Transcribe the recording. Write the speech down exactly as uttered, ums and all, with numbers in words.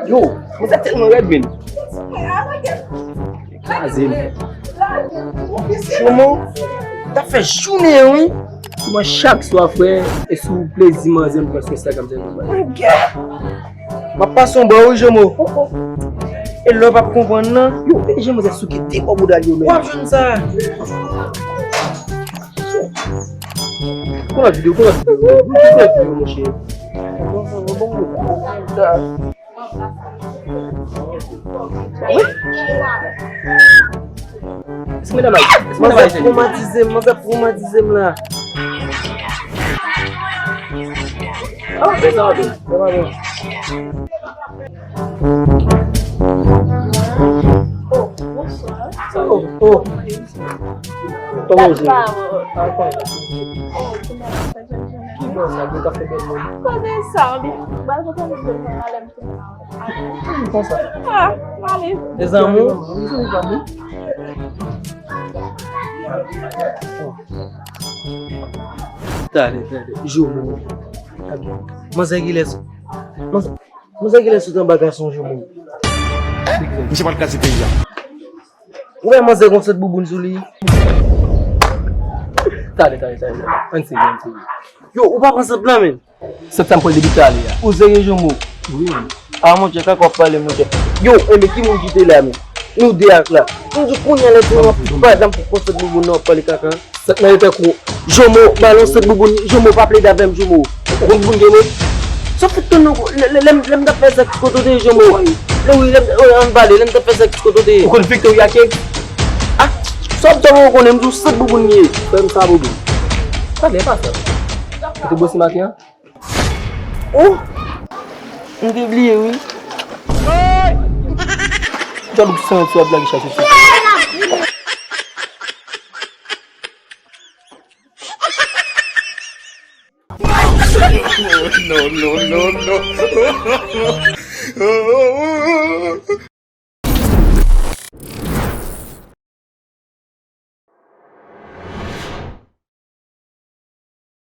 Yo, manzè tèlman rèd, men. Kraze m. Jomo, t ap fè jounen an, wi. Kouman chak swa, frè, e sou plezi manzè m pran sou Instagram, se nòmal. M ap pase yon bò, wi, Jomo. E lè w p ap konprann nan, yo, e jan manzè souke de bò bouda l yo, men. W ap jwenn sa. Kou lòt videyo, kou lòt videyo, kou lòt videyo, monchè. Bon, bon, bon, bon. Wi. Èske medam la, èske medam la, manzè twomatize m, manzè twomatize m la. Oh, se sa, wi. Se pa bon. Oh, bonswa. Oh, oh. Kòman w ye? Oh, kouman w ap fè jèn jounen? Ki bò sa, ki ka fè bèl moun? Kote sa, w di, bal pote m vin nan malè m tounen. Konsa. Ah, m ale. Dezanmou. Tande, tande. Jomo. Manzè kilès? Manzè, manzè kilès sot anba gason, Jomo? Misye pral kraze peyi a. Ou wè manzè gon sèt bouboun sou li? Tande, tande, tande. Ann serye, ann serye. Yo, ou pa pran sant lan, men. Sant sa m pran depi talè a. Ou serye, Jomo? Wi, men. A, monchè, kaka w ap pale, monchè. Yo, enben, ki moun ki te la, men? Nou de ak la. M di w kounye a lè ti w ap pale, m pou pran sant bouboun nan, w ap pale kaka. Sant nan yo fè kou. Jomo, balon sant bouboun, Jomo, pa plede avè m, Jomo. Ou konn bouboun gen men? Sa w fout tann non, lè, lè, lè, lè m t ap fè sèks, kote w te ye, Jomo? Lè wi, lè m, oh, ann pale, lè m t ap fè sèks, kote w te ye? Ou konn Victoria Cake? Ah, sa w ap di, ou konnen, m di w sant bouboun li ye. Frè m sa bouboun. Sa byen pase. Ou te bwose maten an? Oh! M te bliye, wi. Jan ou santi w ap lage chache sou. No, no, no, no.